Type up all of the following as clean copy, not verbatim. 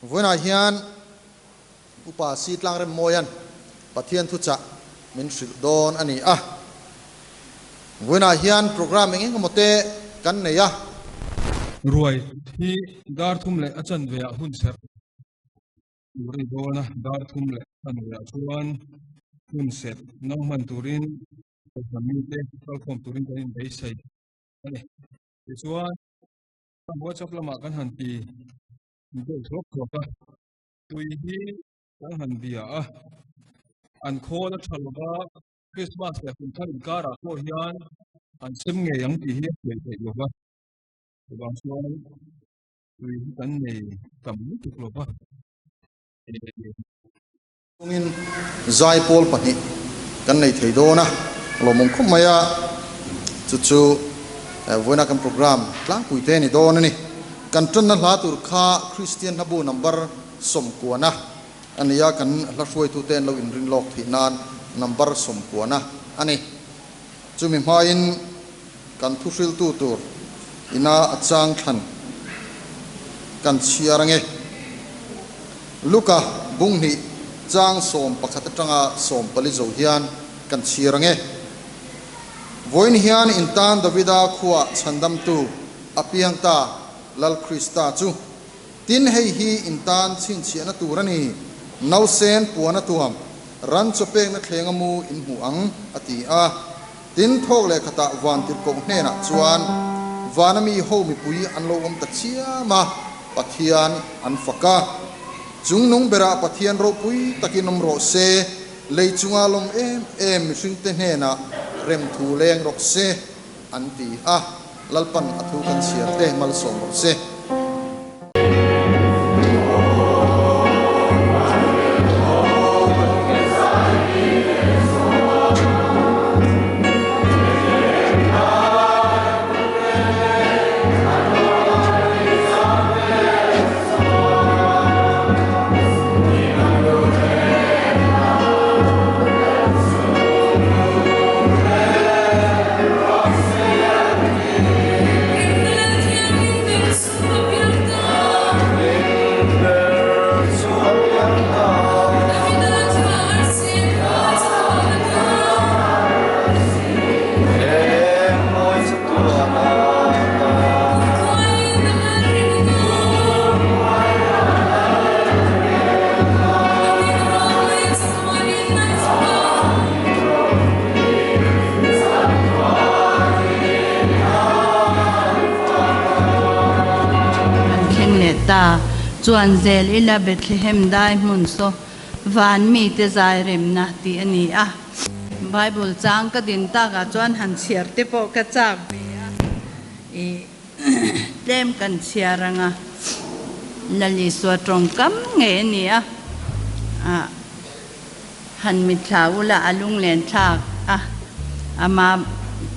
Vawiinah hian Upa Si Tlangremmawia'n Pathian thuchah min hrilh dawn a ni a. Vawiinah hian programme eng eng emaw te kan nei a. Ruai hi dar thum leh a chanve ah hun serh tur a ni dawn a, dar thum leh chanve ah chuan hun serh no hman turin kohhran mite kalkhawm turin kan inbeisei a ni. Tichuan, WhatsApp lamah kan han ti deuh thuak thuak a, tui hi kan han bia a, an khawl a tha lova, Christmas leh kum thar inkarah pawh hian an sem ngei ang tih hi a sawi theih lova, chuvang chuan tui hi kan nei tam lutuk lova. Chungin zai pawl pahnih kan nei thei dawn a, lawmawm khawp mai a, chu chu vawiina kan program tlangpui te a ni dawn a ni. Kan tanna hla tur kha Kristian hlabu number sawmkuana a ni a, kan hla hruaitute an lo inring lawk theih nan number sawmkuana a ni. Chumi hmain kan thuhriltu tur ina a chang thlan kan chhiar ange. Luka bunghnih chang 11 atanga 14 zo hian kan chhiar ange. Vawiin hian intan Davida khuaa chhandamtu a piang ta Lal Krista chu. Tin, hei hi intan chhinchhiahna tur a ni, Nausen puan a tuam, ran chaw pekna thlenga mu in hmu ang, a ti a. Tin, thawk leh khatah vantirhkoh hnenah chuan vana mi ho mipui an lo awm ta chiam a, Pathian an fak a. Chungnung berah Pathian ropui takin awm rawh se, lei chunga lawm em em mihringte hnenah remthu leng rawh se, an ti a. Lalpan a thu kan chhiar te malsawm rawh se. Kan thleng leh ta. Chuan zel ila Bethlehem dai hmun saw van mite zai remna tih a ni a. Bible chang ka din takah chuan han chhiar te pawh ka chak ve a, i tlem kan chhiar anga Lalisua tawngkam ngei a ni a, ah. Han mitthla ula a lunglen thlak a, ama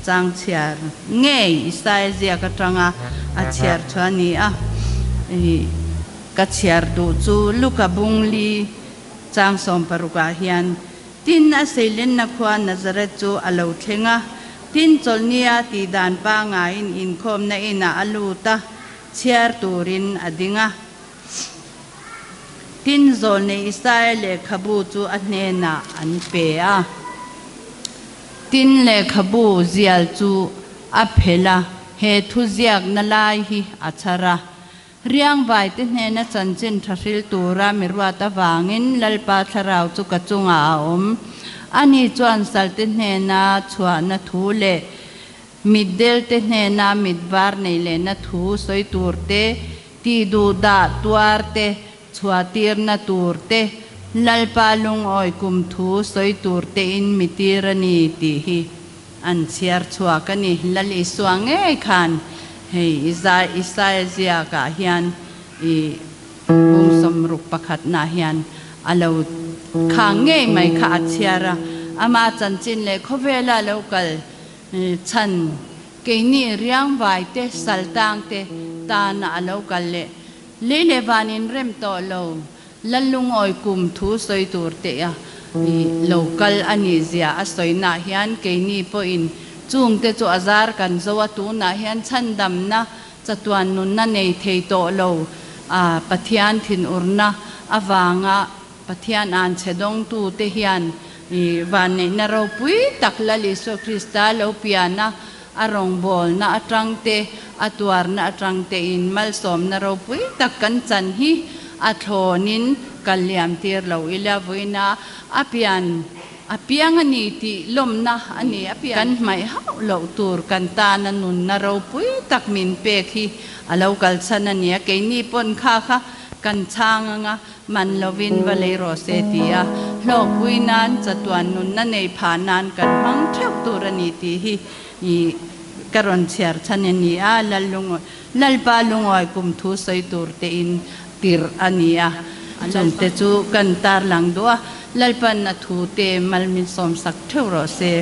chang chhiar ngei Isaia ziak atanga a chhiar thu a ni a. I ka chhiar duh chu Luka bungli chang 16 ah hian tin a seilenna khua Nazareth chu a lo thleng a, tin chawlhnia tihdan pangaiin inkhawmna inah a lut a, chhiar turin a ding a. Tin, zawlnei Isaia lehkhabu chu a hnenah an pe a. Tin, lehkhabu zial chu a phelh a, he thu ziakna lai hi a chhar a. Riangvaite hnena chanchin tha hril tura mi ruat avangin Lalpa thlarau chu ka chungah a awm. Ani chuan salte hnena chhuahna thu leh mitdelte hnena mit var nei lehna thu sawi tur te, Tih duh dah tuar te, chhuah tirna tur te, Lalpa lungawi kum thu sawi tur tein mi tir a ni tih hi an chhiar chhuak a ni. Lal Isua ngei khan hei Isaia ziakah hian i bung 61 nah hian a lo khang ngei mai kha a chhiar a, ama chanchin leh khawvela lo kal Chhan, keini riangvai te, saltang te tana a lo kal leh lei leh van in rem tawh lo, Lallungawi kum thu sawi tur te a i lo kal a nih zia a sawi nah hian keini pawhin chung te chu a zar kan zo a, tunah hian chhandamna chatuan nunna nei thei tawh lo. A Pathian thinurna avanga Pathian an chhe dawngtute hian i vanneihna ropui tak Lal Isua Krista lo piana a rawngbawlna atangte, a tuarna atangtein malsawmna ropui tak kan chan hi a thlawnin kal liam tir lo ila vawiina a pian a piang a ni tih lawmna a ni. A pian kan hmaih hauh loh tur kan tana nunna ropui tak min pek hi a lo kalchhan a ni a, keini pawn kha kha kan chhang anga Man lovin va lei rawh se ti a, hlawkpui nan chatuan nunna nei phah nan kan hmang theuh tur a ni tih hi i ka rawn chhiar chhan a ni a, Lallungawi, Lalpa lungawi kum thu sawi tur tein tirh a ni a, chungte chu kan tarlang duh a, Lalpan a thu te mal min sawmsak theuh rawh se.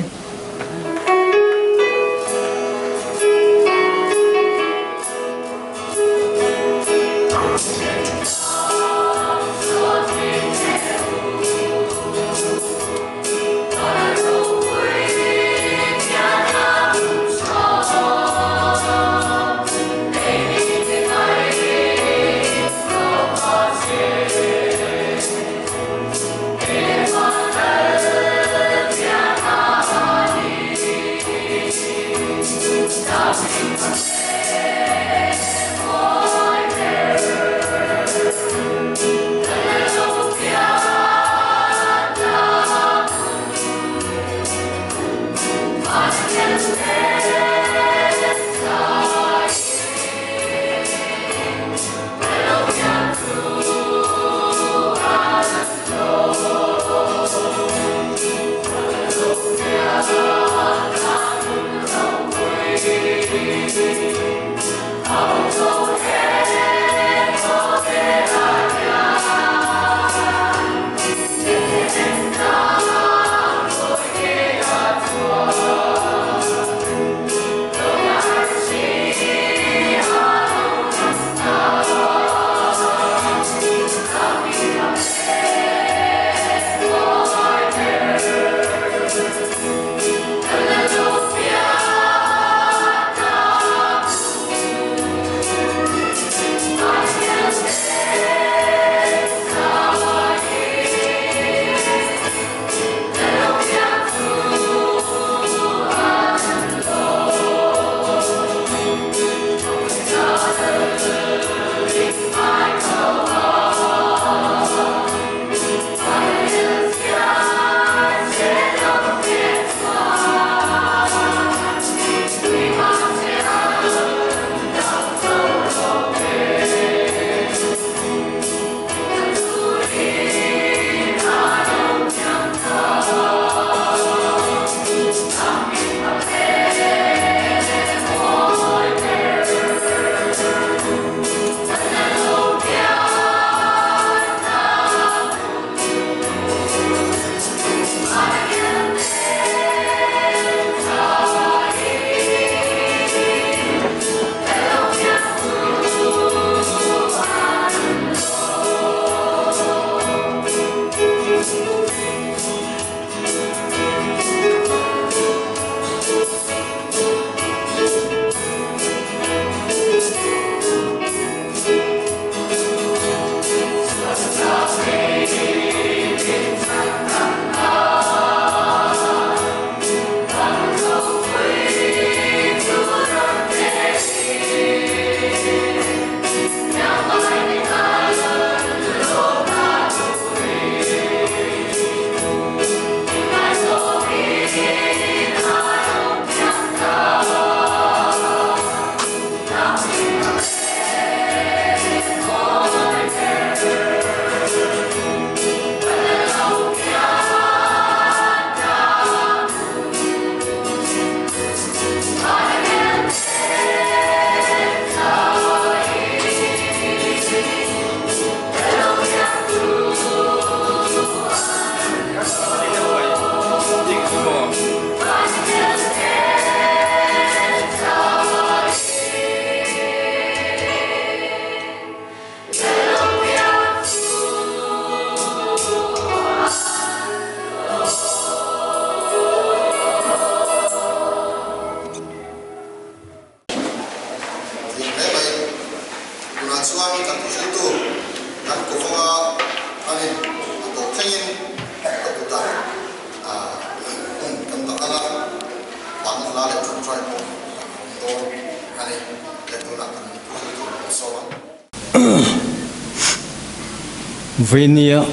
Veinia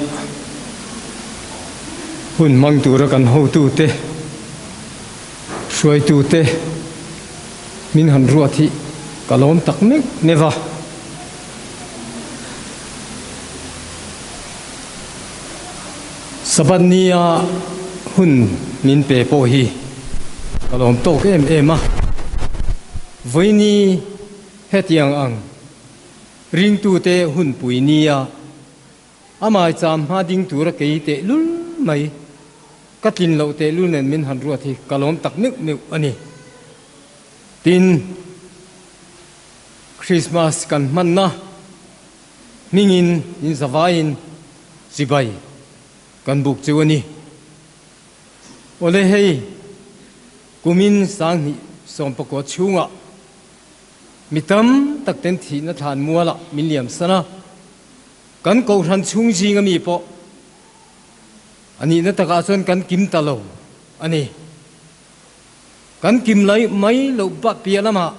hun hmang tura kan hotute, hruaitute min han ruat hi ka lawm tak meuh meuh a. Sabbath nia hun min pe pawh hi ka lawm tawk em em a. Vawiini hetiang ang Ringtute hunpui nia a maicham hma ding tura kei tehlul mai ka tlin loh tehlul nen min han ruat hi ka lawm tak meuh meuh a ni. Tin, Christmas kan hmanna hmingin in zavaiin chibai kan buk chu a ni. Awle hei, kumin 2019 chhungah Mi tam tak ten thihna thlan mualah min liam san a, kan kohhran chhung zinga mi pawh a nihna takah chuan kan kim ta lo a ni. Kan kim lai mai loh bak piah lamah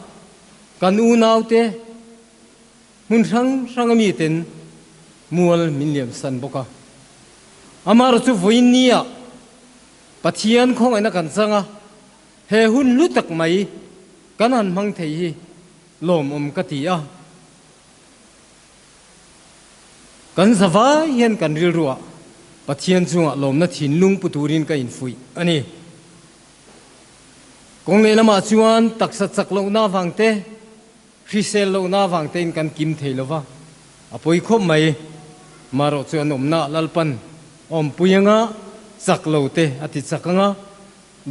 kan unaute hmun hrang hranga mi ten mual min liam san bawk a. Amaherawhchu chu vawiin nia Pathian khawngaihna kan chang a, He hun hlu tak mai kan han hmang thei hi lawmawm ka ti a. Kan zavai hian kan rilruah Pathian chungah lawmna thinlung pu turin ka infuih a ni. Kawng lehlamah chuan taksa chak lohna avang te, hrisel lohna avang tein kan kim thei lo va, a pawi khawp mai. Marawh chu an awmna Lalpan awmpui anga chak lo te a ti chak anga,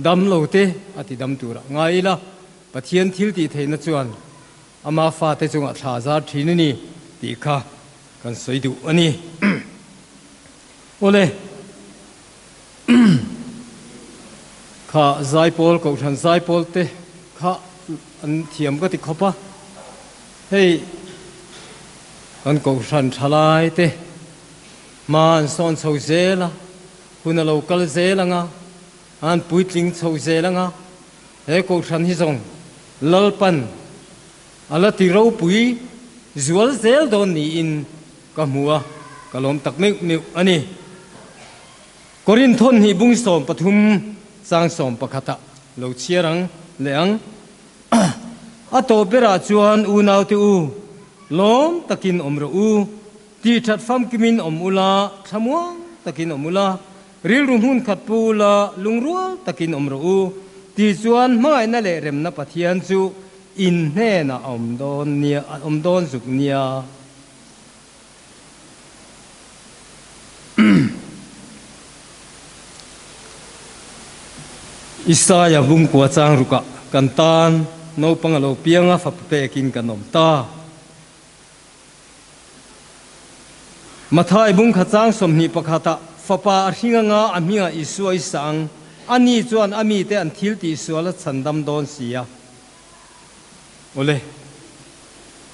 Dam lo te a ti dam turah ngai ila, Pathian thil tih theihna chuan ama fate chungah thla zar thin a ni tih kha kan sawi duh a ni. Awle, kha zaipawl, Kohhran zaipawl te kha an thiam ka ti khawp a, hei kan Kohhran thalai te hma an sawn chho zel a, Hun a lo kal zel ang a, an puitling chho zel ang a, he kohhran hi zawng Lalpan a la ti ropui zual zel dawn niin ka hmu a, ka lawm tak meuh meuh a ni. Korinthon hnih bung 13 chang 11 ah lo chhiar ang leh ang. A tawp berah chuan unaute u, lawm takin awm rawh u. Tih that famkimin awm ula, thlamuang takin awm ula, rilru hmun khat pu ula, lungrual takin awm rawh u, tih chuan hmangaihna leh remna Pathian chu in hnenah a awm dawn nia, a awm dawn zuk nia. Isaia bungkua chang rukah kan tan naupang a lo piang a, fapa pekin kan awm ta. Mathai bung khachang 21 ah Fapa a hring anga a hmingah Isua i sa ang, ani chuan a mite an thil tih sual a chhandam dawn si a. Awle,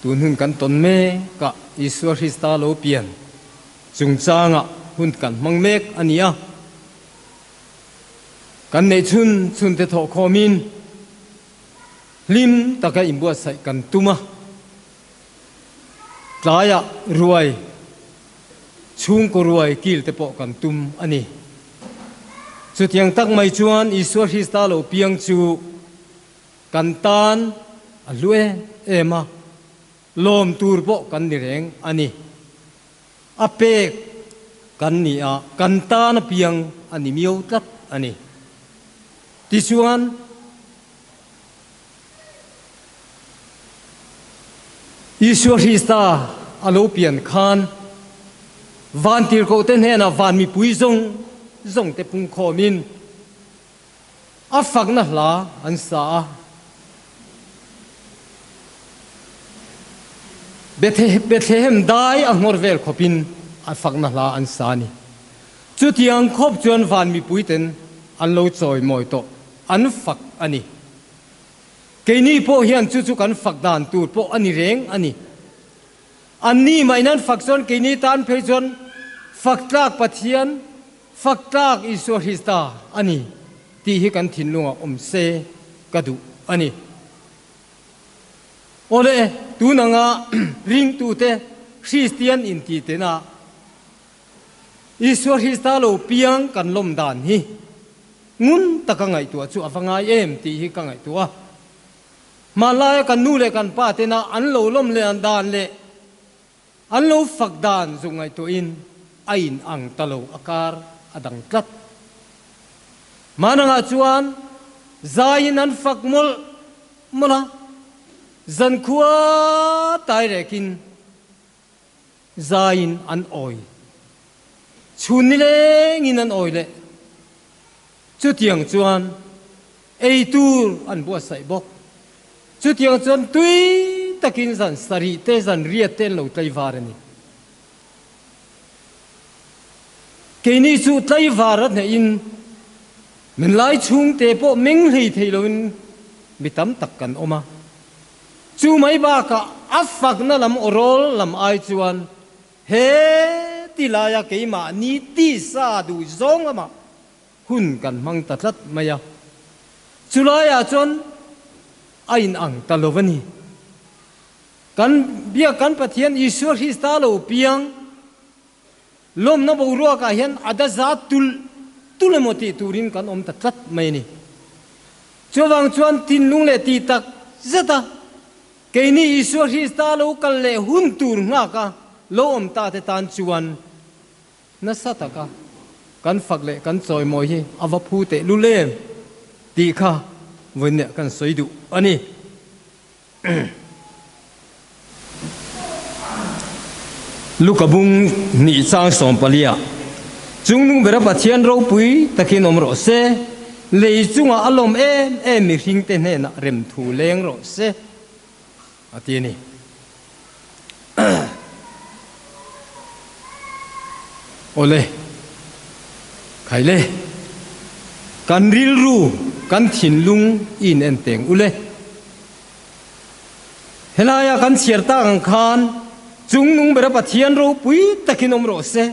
tun hun kan tawn mek ah Isua Hrista lo pian chungchangah hun kan hmang mek a ni a. Kan neih chhun chhunte thawhkhawmin hlim taka inbuatsaih kan tum a. Tlaiah ruai, chhungkaw ruai kil te pawh kan tum a ni. Chutiang tak mai chuan Isua Hrista lo piang chu kan tan a hlu em em a, lawm tur pawh kan ni reng a ni. A pek kan ni a, kan tan a piang a ni miau tlat a ni. Tichuan. Isua Hrista a lo pian khan vantirhkohte hnenah van mipui zawng zawngte pungkhawmin a fakna hla an sa a. Bethlehem dai a nghawr vel khawpin a fakna hla an sa a ni. Chutiang khawp chuan van mipuiten an lo chawimawi tawh. An fak a ni. Keini pawh hian chu chu kan fak dan tur pawh a ni reng a ni. Anni mahin an fak chuan keini tan phei chuan fak tlak Pathian, fak tlak Isua Hrista a ni tih hi kan thinlungah awm se ka duh a ni. Awle, tun anga ringtute Kristian intitena. Isua Krista lo piang kan lawm dan hi ngun taka ngaihtuah chu a va ngai em tih hi ka ngaihtuah a. Hmanlaia kan nu leh kan pa tena an lo lawm leh an dan leh an lo fak dan zuk ngaihtuahin a in ang ta lo a kar a dang tlat. Hmanangah chuan zaiin an fak mawlh mawlh a, zankhua tairekin Zaiin an awi. Chhun nilengin an awi leh. Chutiang chuan ei tur an buatsaih bawk. Chutiang chuan tui takin zan sarih te zan riat te an lo tlaivar a ni. Keini chu tlaivar a hnehin min lai chhungte pawh meng hlei thei loin mi tam tak kan awm a. Chu mai bakah a fakna lam awrawl lam ai chuan he ti laia keimahni tisa duh zawng lamah hun kan hmang ta tlat mai a, chu laiah chuan a inang ta lo a ni. Kan biak kan Pathian Isua Krista lo piang lawmna boruakah hian a da za tulh tulh emaw tih turin kan awm ta tlat mai a ni. Chuvang chuan thinlung leh tih tak zeta keini Isua Krista lo kal leh hun tur nghaka lo awm ta te tan chuan nasa taka kan fak leh kan chawimawi hi a va phu teh lul em tih kha vawiinah kan sawi duh a ni. Luka bung hnih chang sawmpalia Chungnung bera Pathian ropui takin awm rawh se, lei chungah a lawm em em mihringte hnenah remthu leng rawh se, a ti a ni. Awle, khaile, kan rilru, kan thinlung i in en teng ule. Helaia kan chhiar tak ang khan chungnung bera Pathian ropui takin awm rawh se,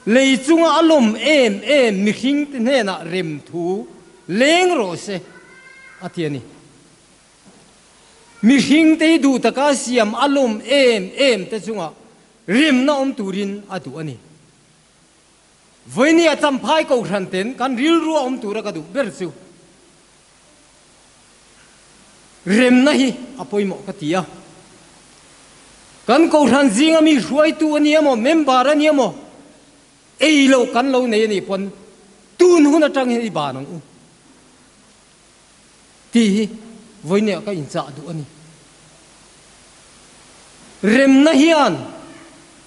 lei chunga a lawm em em mihringte hnenah remthu leng rawh se, a ti a ni. Mihringte hi duh taka siam a lawm em em te chungah remna awm turin a duh a ni. Vawinia champhai kohhran ten kan rilrua awm tura ka duh ber chu remna hi a pawimawh ka ti a. Kan kohhran zinga mi hruaitu a ni emaw, member a ni emaw, ei loh kan lo nei a nih pawn tun hun atang hian i ban ang u. Tih hi vawinia ka inchah duh a ni. Remna hian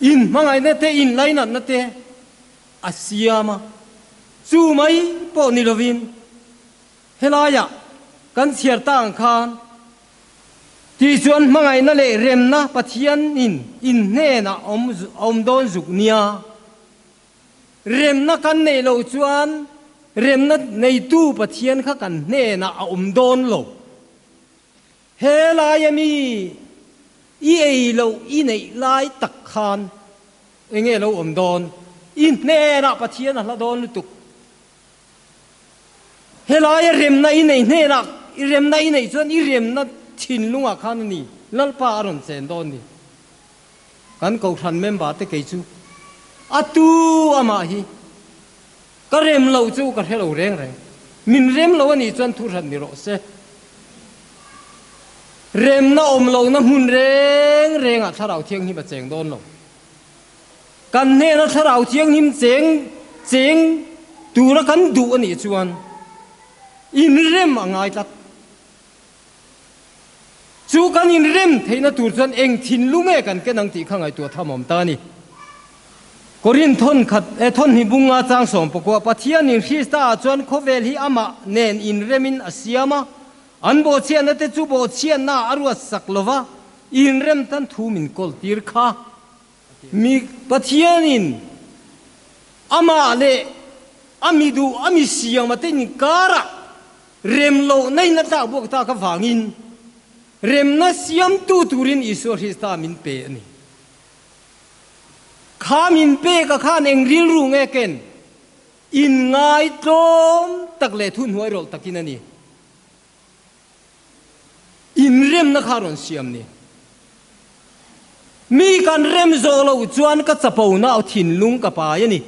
inhmangaihna te, inlainatna te a siam a, chu mai pawh ni lovin helaiah kan chhiar ta ang khan tih chuan hmangaihna leh remna Pathianin in hnenah a awm dawn zuk nia. Remna kan neih loh chuan remna neitu Pathian kha kan hnenah a awm dawn lo. He laia mi i ei loh i neih lai tak khan enge lo awm dawn? I hnenah Pathian a hla dawn lutuk. He laia remna i neih hnenah i remna i neih chuan i remna thinlungah khan a ni Lalpa a rawn chen dawn ni. Kan kohhran member te kei chu a tu amah hi ka rem lo chu ka hre lo reng reng. Min rem lo a nih chuan thu hran ni rawh se. Remna awm lohna hmun reng rengah Thlarau Thianghlim a cheng dawn lo. Kan hnena Thlarau Thianghlim cheng cheng tura kan duh a nih chuan inrem a ngai tlat. Chu kan inrem theihna tur chuan eng thinlung nge kan ken ang tih kha ngaihtuah tham awm ta a ni. Korinth thawn khat eh thawn hnih bunga chang sawm pakua Pathianin Krista ah chuan khawvel hi amah nen inremin a siam a, an bawhchhiatna te chu bawhchhiatna ah a ruat sak lova inrem tan thu min kawl tir kha. Mi Pathianin amah leh a mi duh a mi siama te inkarah Rem loh nain a tlak buak tak avangin remna siamtu turin Isua Krista min pe a ni. Kha min pek a khan eng rilru nge ken inngai tlawm tak leh thuhnuai rawlh takin a ni. Inremna kha a rawn siam ni. Mi kan rem zawh loh chuan ka chapona aw thinlung ka pai a ni.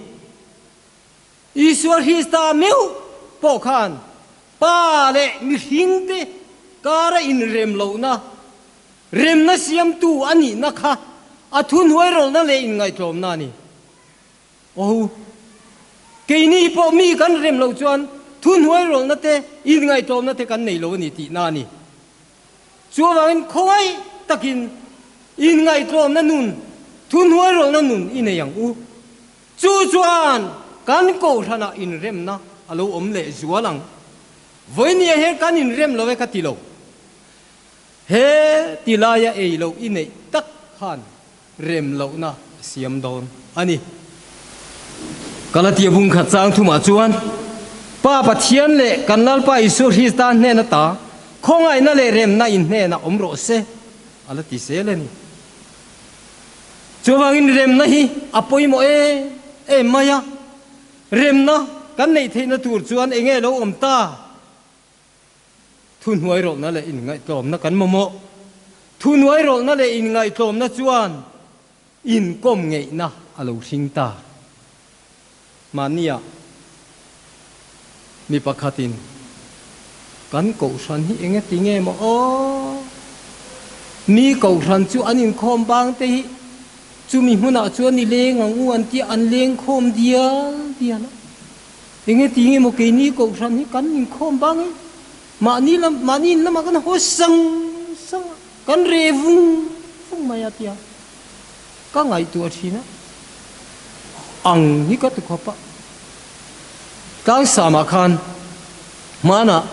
Isua Krista meuh pawh khan Pa leh mihringte kara inrem lohna, remna siamtu a nihna kha a thuhnuairawlhna leh inngaihtlawmna a ni. Aw, keini pawh mi kan rem loh chuan thuhnuairawlhna te, inngaihtlawmna te kan nei lo a ni tihna a ni. Chuvangin khawngaih takin inngaihtlawmna nun, thuhnuairawlhna nun i nei ang u. Chu chuan kan kohhranah inremna a lo awm leh zual ang. Vawinia hian kan inrem lo e ka ti lo. He ti laia ei loh i neih tak khan rem lohna a siam dawn a ni. Galatia bung khat chang thumah chuan, Pa Pathian leh kan Lalpa Isua Krista hnena ta khawngaihna leh remna in hnenah awm rawh se, a la ti zel a ni. Chuvangin remna hi a pawimawh em em mai a, remna kan neih theihna tur chuan eng nge lo awm ta? Thuhnuairawlhna leh inngaihtlawmna kan mamawh. Thuhnuairawlhna leh inngaihtlawmna chuan inkawm ngeihna a lo hring ta. Mahnia mi pakhatin kan kohhran hi eng eti nge maw aw? Mi kohhran chu an inkhawm bang te hi chumi hmunah chuan i leng ang u an tia an lengkhawm dial dial a. Enge ti nge maw keini kohhran hi kan inkhawm bang e, mahni lam mahni in lamah kan haw sang sang a, kan reh vung vung mai a tia ka ngaihtuah thin a, ang hi ka ti khawp a. Tlangsam ah khan hmanah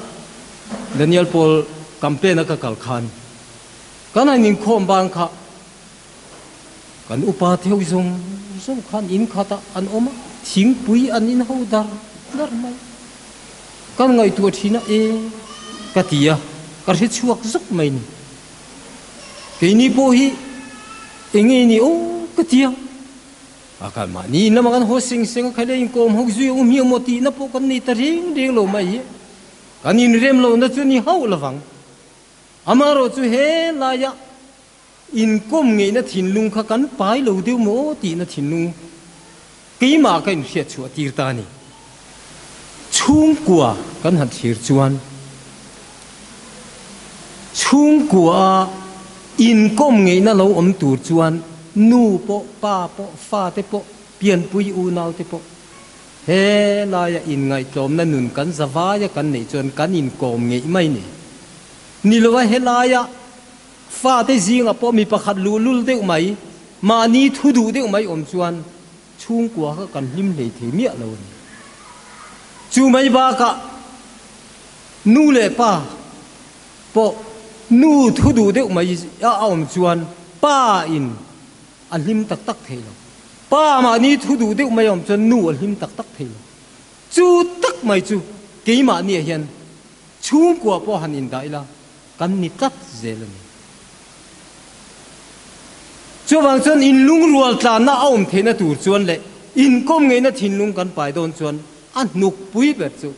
Daniel Paul campaign a ka kal khan kan han inkhawm bang kha Kan upa theuh zawng zawng khan in khatah an awm a, thingpui an in ho dar dar mai. Kan ngaihtuah thin a, e ka ti a, ka hre chhuak zawk mai ni. Keini pawh hi eng nge ni aw ka ti a, a kan mahni in lamah kan haw seng seng a, khaile inkawm ho zui a um hi emaw tihna pawh kan nei ta reng reng lo mai hi. Kan inrem lohna chu ni hauh lovang. Amaherawhchu he laiah Inkawm ngeihna thinlung kha kan pai lo deuh maw tihna thinlung keimah ka inhriat chhuah tir ta a ni. Chhungkua kan han thlir chuan chhungkua inkawm ngeihna lo awm tur chuan nu pawh, pa pawh, fate pawh, pianpui unaute pawh he laia inngaihtlawmna nun kan zavaia kan neih chuan kan inkawm ngeih mai ni. Ni lova helaia Fate zingah pawh mi pakhat luhlul deuh mai, mahni thu duh deuh mai awm chuan chhungkua kha kan hlim hlei thei miah lo a ni. Chu mai bakah nu leh pa pawh nu thu duh deuh mai a awm chuan pa in a hlim tak tak thei lo. Pa mahni thu duh deuh mai a awm chuan nu a hlim tak tak thei lo. Chu tak mai chu keimahniah hian chhungkua pawh han indah ila kan ni tlat zel a ni. Chuvang chuan inlungrual tlanna a awm theihna tur chuan leh inkawm ngeihna thinlung kan pai dawn chuan a hnukpui ber chu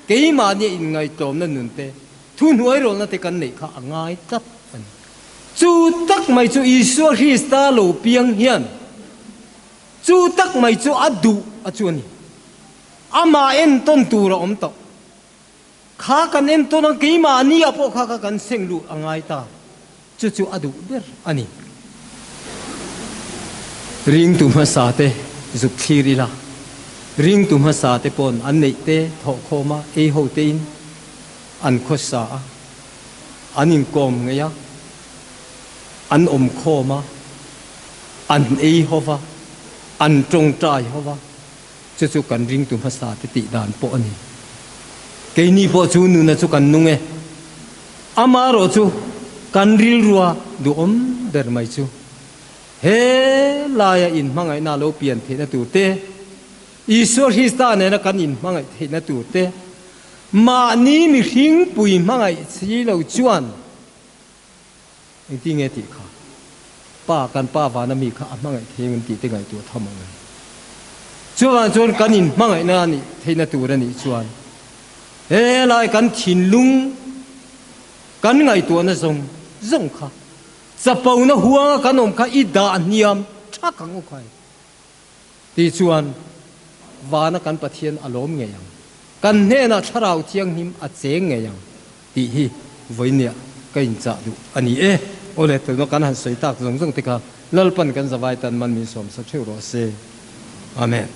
keimahnia inngaihtlawmna nun te, thuhnuairawlna te kan neih kha a ngai tlat a ni. Chu tak mai chu Isua Krista lo piang hian chu tak mai chu a duh a chu a ni. Amah entawn tur a awm tawh. Kha kan entawn ang, keimahni ah pawh kha kha kan seng luh a ngai ta. Chu chu a duh ber a ni. Ringtu hmasa te zuk thlir ila, ringtu hmasa te pawn an neih te thawhkhawm a, ei ho te in an khawsa a, an inkawm ngei a, an awm khawm a, an ei ho va, an tawngtai ho va. Chu chu kan ringtu hmasa te tih dan pawh a ni. Keini pawh chu nuna chu kan nung e. Amaherawh chu kan rilrua duhawm ber mai chu he laia inhmangaihna lo pian theihna tur te, Isua Krista nena kan inhmangaih theihna tur te, mahni mihringpui hmangaih si lo chuan Engti nge tih kha? Pa, kan pa vana mi kha a hmangaih thei ang em tih te ngaihtuah tham ang em? Chuvang chuan kan inhmangaihna a nih theihna tur a nih chuan helai kan thinlung kan ngaihtuahna zawng zawng kha chapona huanga kan awm kha i dah hniam thak ang u khai tih chuan. vana kan Pathian a lawm ngei ang. Kan hnenah Thlarau Thianghlim a cheng ngei ang tih hi vawinia ka inchah duh a ni e. Awle, tuna kan han sawi tak zawng zawng te kha Lalpan kan zavai tan man min sawmsa theuh rawh se. Amen.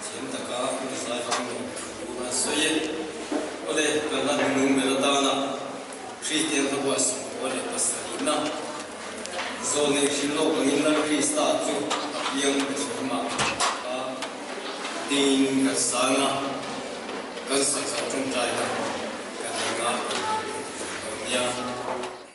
Thiam taka zai hmang lo thu a sawi e. Awle, kan la hnung ber atana Kristian hla buai 77na zawl nei hrim lawk angin Lal Krista chu a piang Bethlehem-ah a dingin kan sang a, kan sak zawh tawngtaina kan ring a, kan hmu thei dawn nia.